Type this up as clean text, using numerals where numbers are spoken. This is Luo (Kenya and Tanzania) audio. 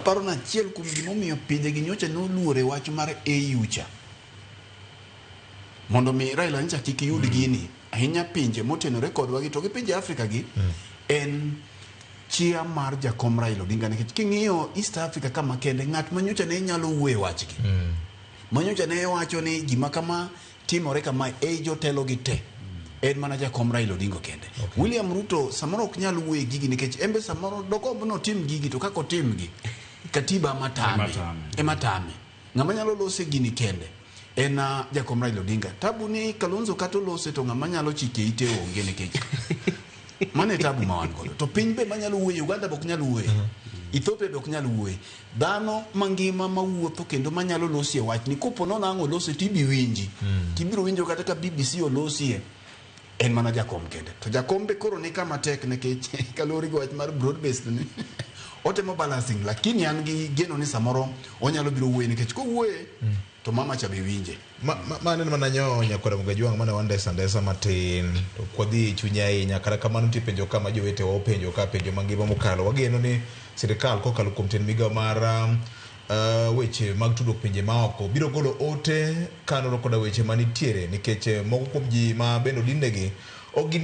Aparo ni achiel kuom gimomiyo pinje gi nyocha noluor e wach mar AU cha mondo mi Raila nyocha kik yud gini ahinya pinje motenore kodwa gi to gi pinje Afrika gi en chia mar jakom Raila Odinga nikech king'iyo East Africa kama kende ng'at ma nyocha ne nyalo wuoyo e wachgi ma nyocha ne wacho ni gima kama timore kama ei jotelo gi te en mana jakom Raila Odinga kende. William Ruto samoro ok nyal wuoyo e gigi nikech en be samoro dogomb notim gigi to kaka otimgi katiba ema tame Ema tame. ema tame. Ng'ama nyalo lose gini kende en jakom Raila Odinga. Tabu ni Kalonzo kata olose to ng'ama nyalo chike ite onge nikech mano e tabu ma wan godo. To piny be manyalo wuoye Uganda be ok nyal wuoye. Ethiopia be ok nyal wuoye. Dhano mangima mawuotho kendo manyalo losie wachni kopo nono ang' olose tibi winji. Tibiro winjo kata ka BBC olosie en mana jakom kende. To jakom be koro ni kama tek nikech kaluwore gi wach mar broad based ni otemo balancing lakini an gi geno ni samoro onyalo biro wuoye nikech kowuoye to mama cha be winje. Ma aneno mana nyo nyakwar Mgajwang' mane wandesa ndesa matin to ok wadhi e chunye ahinya kata kamano nitie penjo ka ma jowetewa openjo ka penjo mangima mokalo wageno ni sirikal kokalo kuom tend migawo mar weche mag tudruok pinje maoko biro golo ote kanoro koda weche manitiere nikech moko kuom ji ma bende odinnegi ok gin.